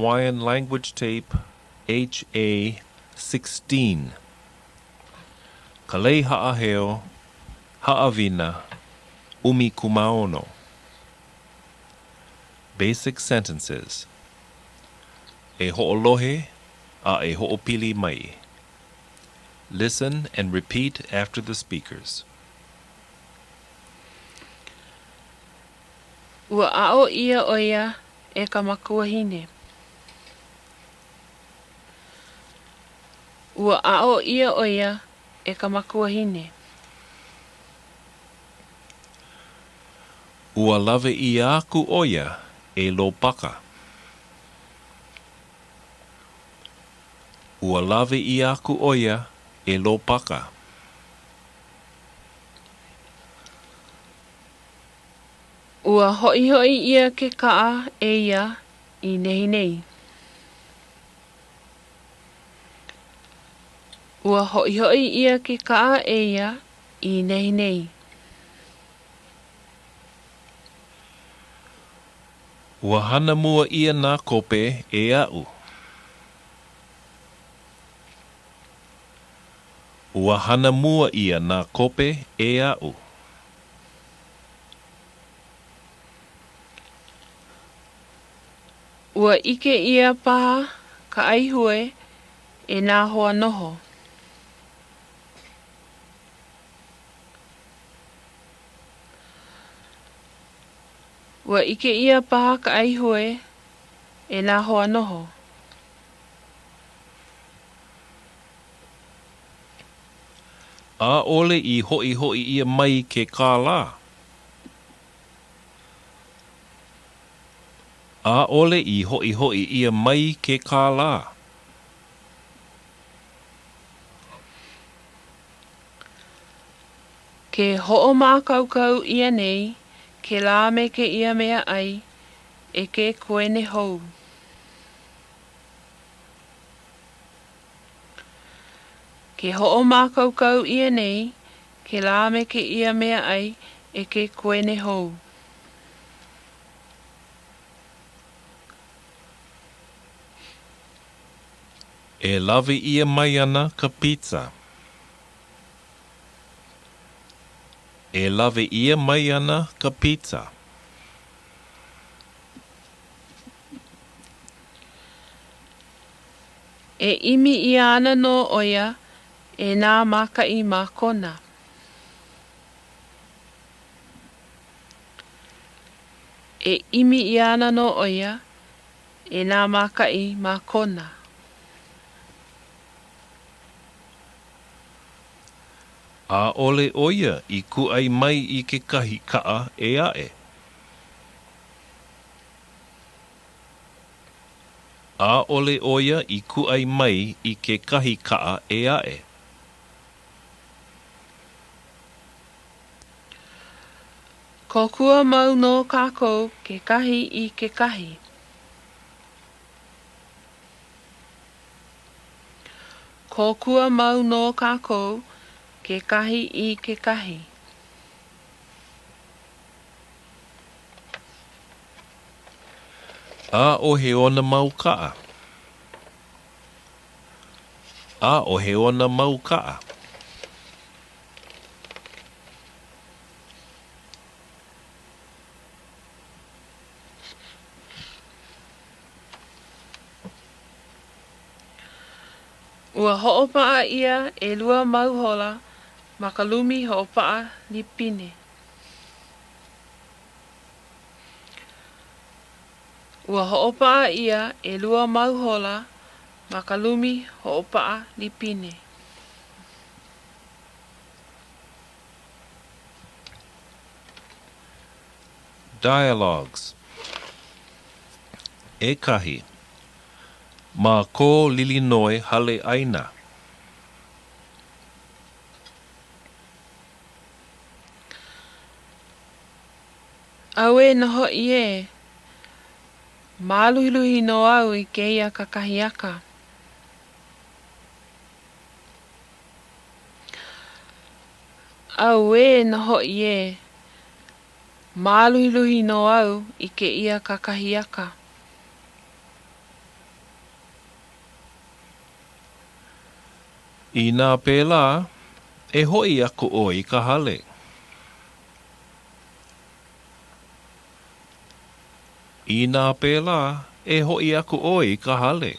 Hawaiian Language Tape HA-16. Ka Lei Haʻaheo, Haʻawina, 16. Basic Sentences E hoʻolohe a e hoʻopili mai. Listen and repeat after the speakers. Ua aʻo ʻia ʻo ia e ka makuahine. Ua aʻo ʻia ʻo ia e ka makuahine. Ua lawe ʻia aku ʻo ia e Lopaka. Ua lawe ʻia aku ʻo ia e Lopaka. Ua hoʻihoʻi ʻia ke kaʻa e ia i nehinei. Ua hoʻihoʻi ʻia ke kaʻa e ia i nehinei. Ua hana mua ʻia nā kope e aʻu. Ua hana mua ʻia nā kope e aʻu. Ua ʻike ʻia paha ka ʻaihue e nā hoa noho. Ua ʻike ʻia paha ka ʻaihue e nā hoa noho. ʻAʻole i hoʻihoʻi ʻia mai ke kālā. ʻAʻole i hoʻihoʻi ʻia mai ke kālā. Ke hoʻomākaukau ʻia nei kēlā me kēia mea ʻai e ke kuene hou. Ke hoʻomākaukau ʻia nei kēlā me kēia meaʻai e ke kuene hou. E lawe ʻia mai ana ka pizza. E lawe ʻia mai ana ka pizza. E ʻimi ʻia ana nō ʻo ia e nā mākaʻi ma Kona. E ʻimi ʻia ana nō ʻo ia e nā mākaʻi ma Kona. ʻAʻole ʻo ia i kūʻai mai i kekahi kaʻa ʻē aʻe. ʻAʻole ʻo ia i kūʻai mai i kekahi kaʻa ʻē aʻe. Kōkua mau nō kākou kekahi i kekahi. Kōkua mau nō kākou kekahi i kekahi. ʻAʻohe ona mau kaʻa. ʻAʻohe ona mau kaʻa. Ua hoʻopaʻa ʻia ʻelua mau hola ma ka lumi hoʻopaʻa lipine. Ua hoʻopaʻa ʻia ʻelua mau hola ma ka lumi hoʻopaʻa lipine. Dialogues ʻEkahi. Ma ko Lilinoe hale ʻaina. Auē nō hoʻi ē! Māluhiluhi nō au i kēia kakahiaka. Auē nō hoʻi ē! Māluhiluhi nō au i kēia kakahiaka. Inā pēlā, e hoʻi aku ʻoe i ka hale. Inā pēlā, e hoʻi aku ʻoe i ka hale.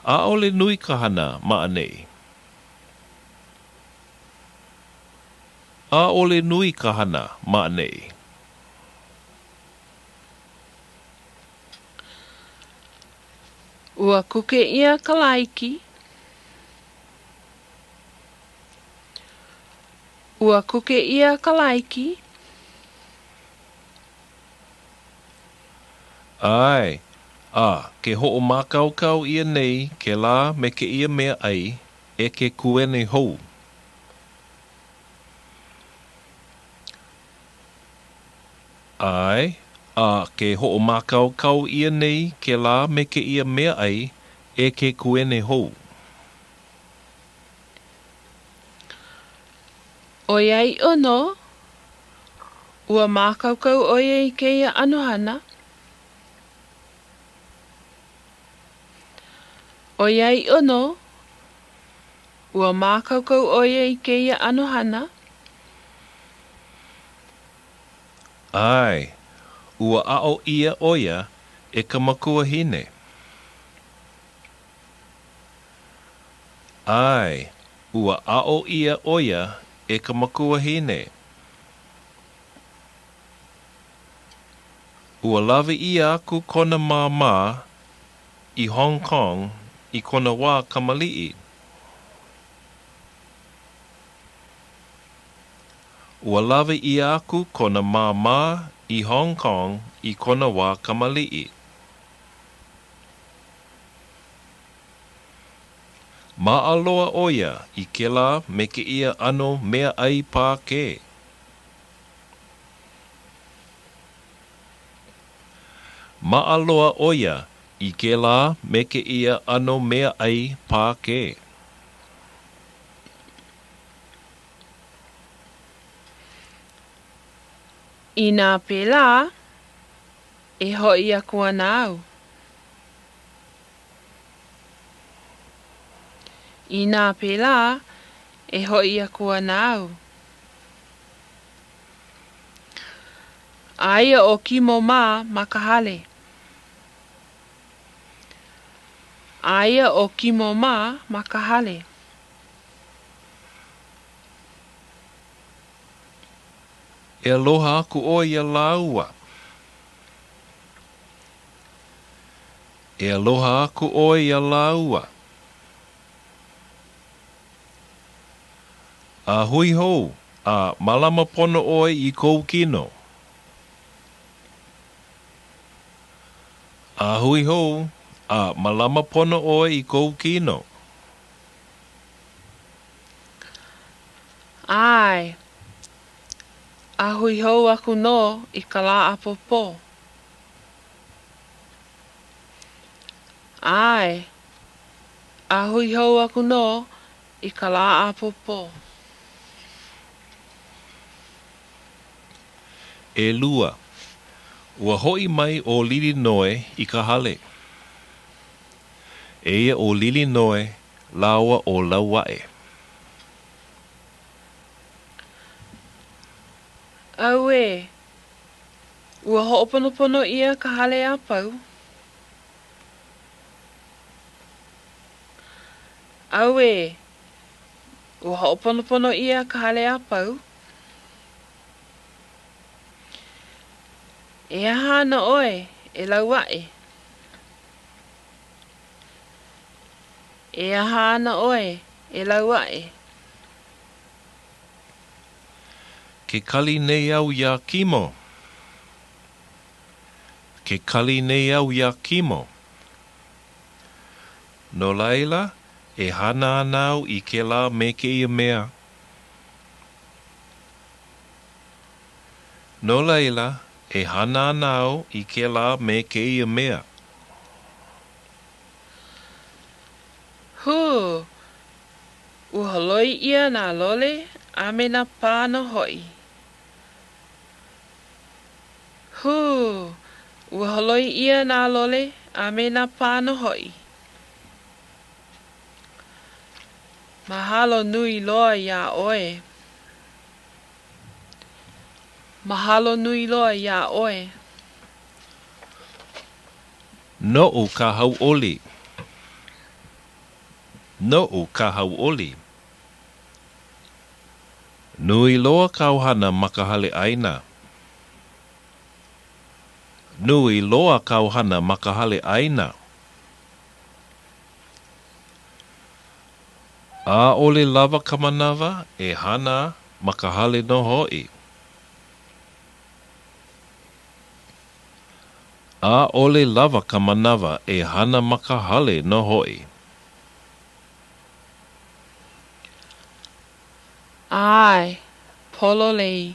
ʻAʻole nui ka hana ma ʻaneʻi. ʻAʻole nui ka hana ma ʻaneʻi. Ua kuke ʻia ka laiki. Ua kuke ʻia ka laiki. ʻAe, a ke hoʻomākaukau ʻia nei kēlā me kēia mea ʻai e ke kuene hou. ʻAe, a ke hoʻomākaukau ʻia nei kēlā me kēia meaʻai e ke kuene hou. ʻOiaʻiʻo nō, ua mākaukau ʻo ia i kēia ʻano hana. ʻOiaʻiʻo nō, ua mākaukau ʻo ia i kēia ʻano hana. ʻAe, ua aʻo ʻia ʻo ia e ka makuahine. ʻAe, ua aʻo ʻia ʻo ia e ka makuahine. Ua lawe ʻia aku kona māmā i Hong Kong i kona wā kamaliʻi. Ua lawe ʻia aku kona māmā i Hong Kong i kona wā kamaliʻi. Maʻa loa ʻo ia i kēlā me kēia ʻano meaʻai Pākē. Maʻa loa ʻo ia i kēlā me kēia ʻano meaʻai Pākē. Inā pēlā, e hoʻi aku ana au. Inā pēlā, e hoʻi aku ana au. Aia ʻo Kimo mā ma ka hale. Aia ʻo Kimo mā ma ka hale. E aloha aku ʻoe iā lāua. E aloha aku ʻoe iā lāua. A hui hou, a mālama pono ʻoe i kou kino. A hui hou, a mālama pono ʻoe i kou kino. ʻAe. A hui hou aku nō i ka lā ʻapōpō. ʻAe. A hui hou aku nō i ka lā ʻapōpō. ʻElua, ua hoʻi mai ʻo Lilinoe i ka hale. Eia ʻo Lilinoe lāua ʻo Lauaʻe. Auē! Ua hoʻoponopono ʻia ka hale a pau. Auē! Ua hoʻoponopono ʻia ka hale a pau. E aha ana ʻoe, e Lauaʻe? E aha ana ʻoe, e Lauaʻe? Ke kali nei au iā Kimo. Ke kali nei au iā Kimo. No laila, e hana ana au i kēlā me kēia mea. No laila, e hana ana au i kēlā me kēia mea. Hū! Ua holoi ʻia nā lole a me nā pā nō hoʻi. Hū! Ua holoi ʻia nā lole a me nā pā nō hoʻi. Mahalo nui loa iā ʻoe. Mahalo nui loa iā ʻoe. Noʻu ka hauʻoli. Noʻu ka hauʻoli. Nui loa kāu hana ma ka hale ʻaina. Nui loa kāu hana ma ka hale ʻaina. ʻAʻole lawa ka manawa e hana ma ka hale nō hoʻi. ʻAʻole lawa ka manawa e hana ma ka hale nō hoʻi. ʻAe, pololei.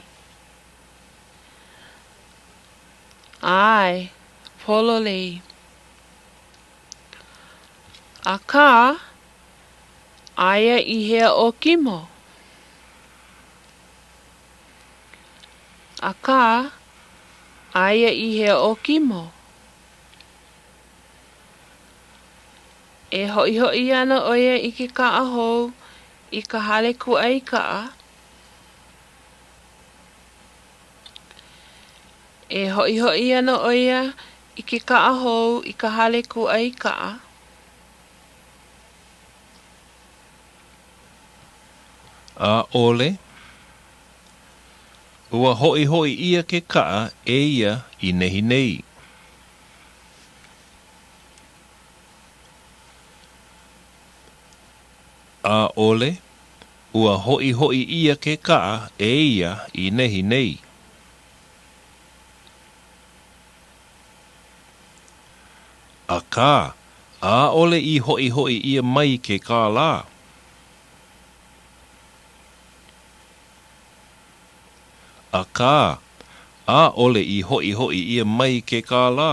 ʻAe, pololei. Akā, aia i hea ʻo Kimo? Akā, aia i hea ʻo Kimo? E hoʻihoʻi ana ʻo ia i ke kaʻa hou i ka hale kūʻai kaʻa. E hoʻihoʻi ana ʻo ia i ke kaʻa hou i ka hale kūʻai kaʻa. ʻAʻole. Ua hoʻihoʻi ʻia ke kaʻa e ia i nehinei. ʻAʻole. Ua hoʻihoʻi ʻia ke kaʻa e ia i nehinei. Akā, ʻaʻole i hoʻihoʻi ʻia mai ke kālā. Akā, ʻaʻole i hoʻihoʻi ʻia mai ke kālā.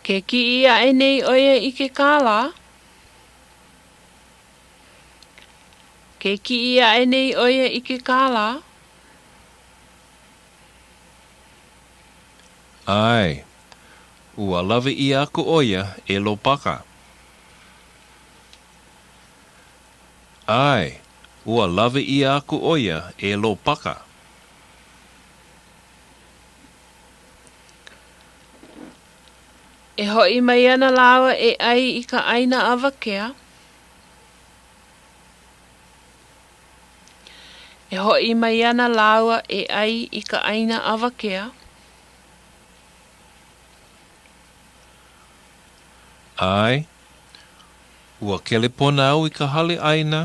Ke kiʻi aʻe nei ʻo ia i ke kālā. Ke kiʻi aʻe nei ʻo ia i ke kālā. ʻAe. Ua lawe ʻia aku ʻo ia e Lopaka. ʻAe. Ua lawe ʻia aku ʻo ia e Lopaka. E hoʻi mai ana lāua e ʻai i ka ʻaina awakea. E hoʻi mai ana lāua e ʻai i ka ʻaina awakea. ʻAe. Ua kelepona au i ka hale ʻaina,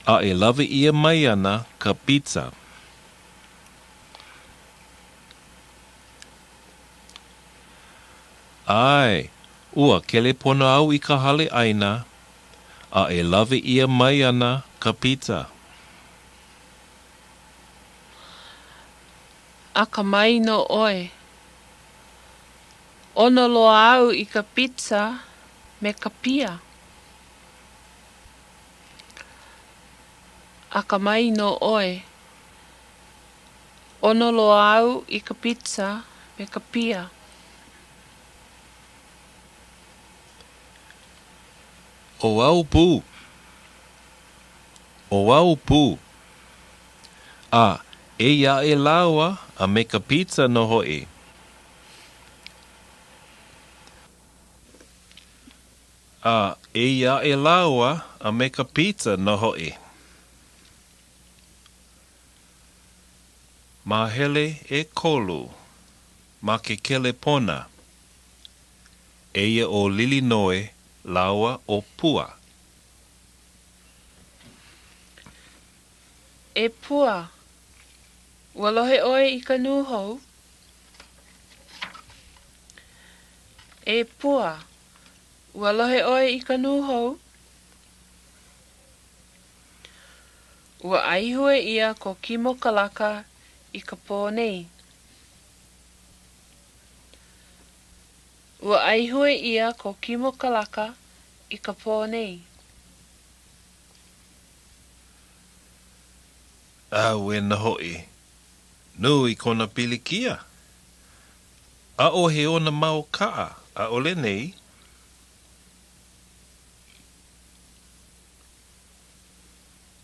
a e lawe ʻia mai ana ka pizza. ʻAe, ua kelepona au i ka hale ʻaina, a e lawe ʻia mai ana ka pizza. Akamai nō ʻoe. ʻOno loa au i ka pizza me ka pia. Akamai nō ʻoe. ʻOno loa au i ka pizza me ka pia. ʻO au pū. ʻO au pū. A, eia aʻe lāua a me ka pizza nō hoʻi. A, eia aʻe lāua a me ka pizza nō hoʻi. Māhele ʻekolu ma ke kelepona. Eia ʻo Lilinoe lāua ʻo Pua. E Pua, ua lohe ʻoe i ka nūhou? E Pua, ua lohe ʻoe i ka nūhou? Ua ʻaihue ʻia ko Kimo Kalaka i ka pō nei. Ua ʻaihue ʻia ko Kimo Kalaka i ka pō nei. Auē nō hoʻi, nui kona pilikia. ʻAʻohe ona mau kaʻa. ʻaʻole anei?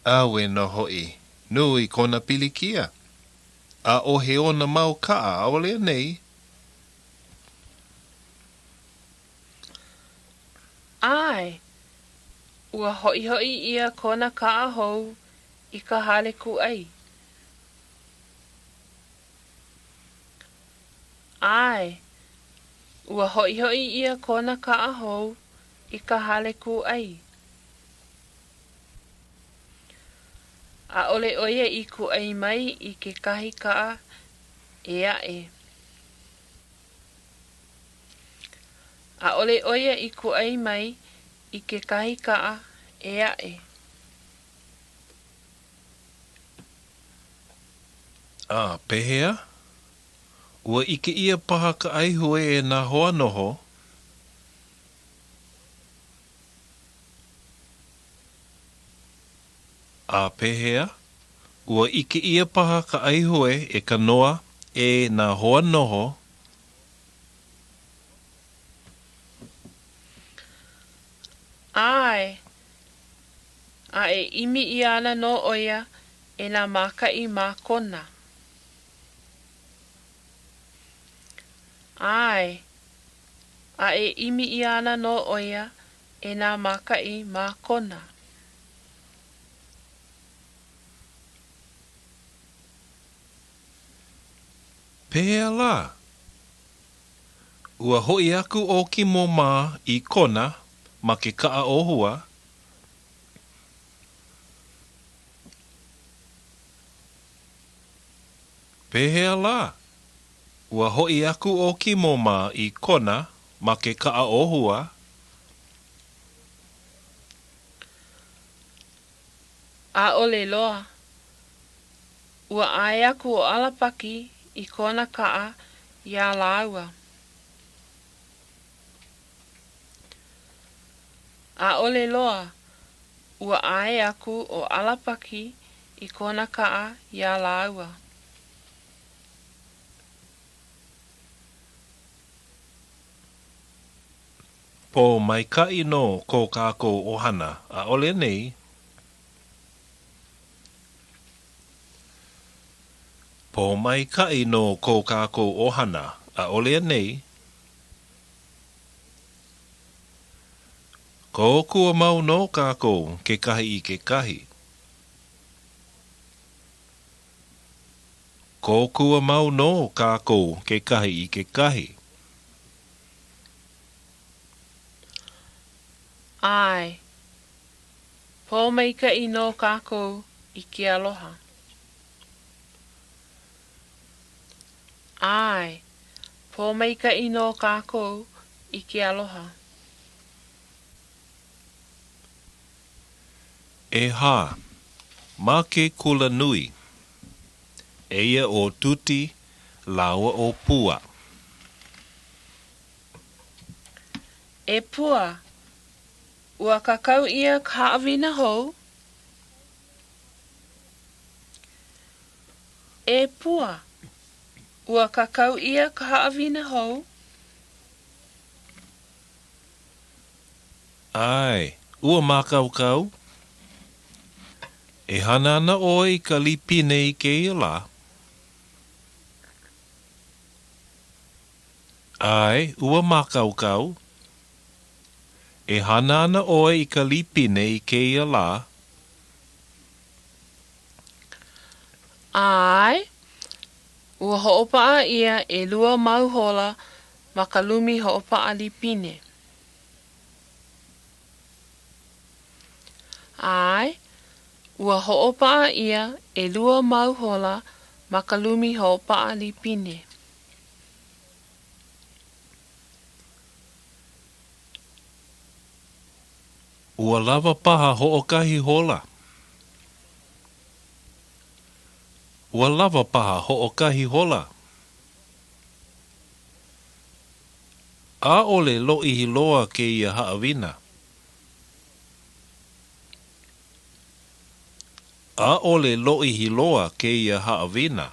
Auē nō hoʻi, nui kona pilikia. ʻAʻohe ona mau kaʻa, ʻaʻole anei? ʻAe, ua hoʻihoʻi ʻia kona kaʻa hou i ka hale kūʻai. ʻAe, ua hoʻihoʻi ʻia kona kaʻa hou i ka hale kūʻai. ʻAʻole ʻo ia i kūʻai mai i kekahi kaʻa ʻē aʻe. ʻAʻole ʻo ia i kūʻai mai i kekahi kaʻa ʻē aʻe. A pehea? Ua ʻike ʻia paha ka ʻaihue e nā hoa noho? A pehea? Ua ʻike ʻia paha ka ʻaihue e Kanoa e nā hoa noho? ʻAe, a e ʻimi ʻia ana nō ʻo ia e nā mākaʻi ma Kona. ʻAe, a e ʻimi ʻia ana nō ʻo ia e nā mākaʻi ma Kona. Pehea lā? Ua hoʻi aku ʻo Kimo mā i Kona ma ke kaʻa ʻōhua. Pehea lā? Ua hoʻi aku ʻo Kimo mā i Kona ma ke kaʻa ʻōhua. ʻAʻole loa. Ua ʻae aku ʻo ʻAlapaki i kona kaʻa iā lāua. ʻAʻole loa. Ua ʻae aku ʻo ʻAlapaki i kona kaʻa iā lāua. Pōmaikaʻi nō ko kākou ʻohana, ʻaʻole anei? Pōmaikaʻi nō ko kākou ʻohana, ʻaʻole anei? Kōkua mau nō kākou kekahi i kekahi. Kōkua mau nō kākou kekahi i kekahi. ʻAe. Pōmaikaʻi nō kākou i ke aloha. ʻAe. Pōmaikaʻi nō kākou i ke aloha. ʻEhā. Ma ke kula nui. Eia ʻo Tuti lāua ʻo Pua. E Pua, ua kākau ʻia ka haʻawina hou? E Pua, ua kākau ʻia ka haʻawina hou? ʻAe, ua mākaukau. E hana ana ʻoe i ka lipine i kēia lā? ʻAe, ua mākaukau. E hana ana ʻoe i ka lipine i kēia lā? ʻAe, ua hoʻopaʻa ʻia ʻelua mau hola ma ka lumi hoʻopaʻa lipine. ʻAe, ua hoʻopaʻa ʻia ʻelua mau hola ma ka lumi hoʻopaʻa lipine. Ua lawa paha hoʻokahi hola. Ua lawa paha hoʻokahi hola. ʻAʻole lōʻihi loa kēia haʻawina. ʻAʻole lōʻihi loa kēia haʻawina.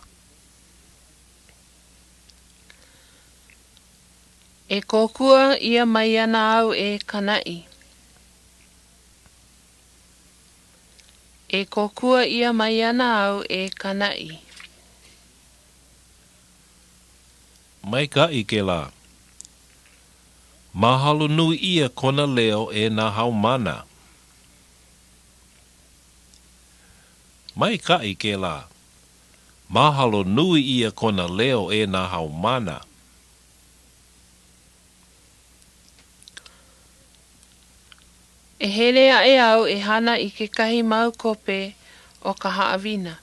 E kōkua ʻia mai ana au e ka naʻi. E kōkua ʻia mai ana au e ka naʻi. Maikaʻi kēlā. Mahalo nui ʻia kona leo e nā haumāna. Maikaʻi kēlā. Mahalo nui ʻia kona leo e nā haumāna. E hele aʻe au e hana i kekahi mau kope o ka haʻawina.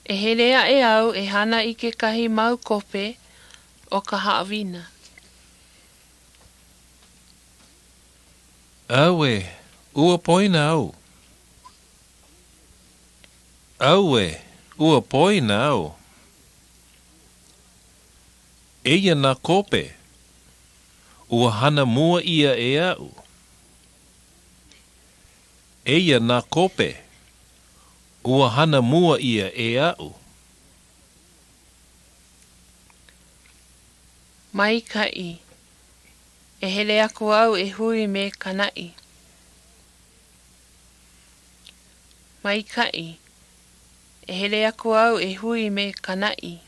E hele aʻe au e hana i kekahi mau kope o ka haʻawina. Auē, ua poina au. Auē, ua poina au. Eia nā kope. Ua hana mua ʻia e aʻu. Eia nā kope. Ua hana mua ʻia e aʻu. Maikaʻi. E hele aku au e hui me ka naʻi. Maikaʻi. E hele aku au e hui me ka naʻi.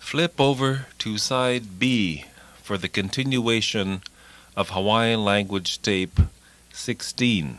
Flip over to side B for the continuation of Hawaiian Language Tape 16.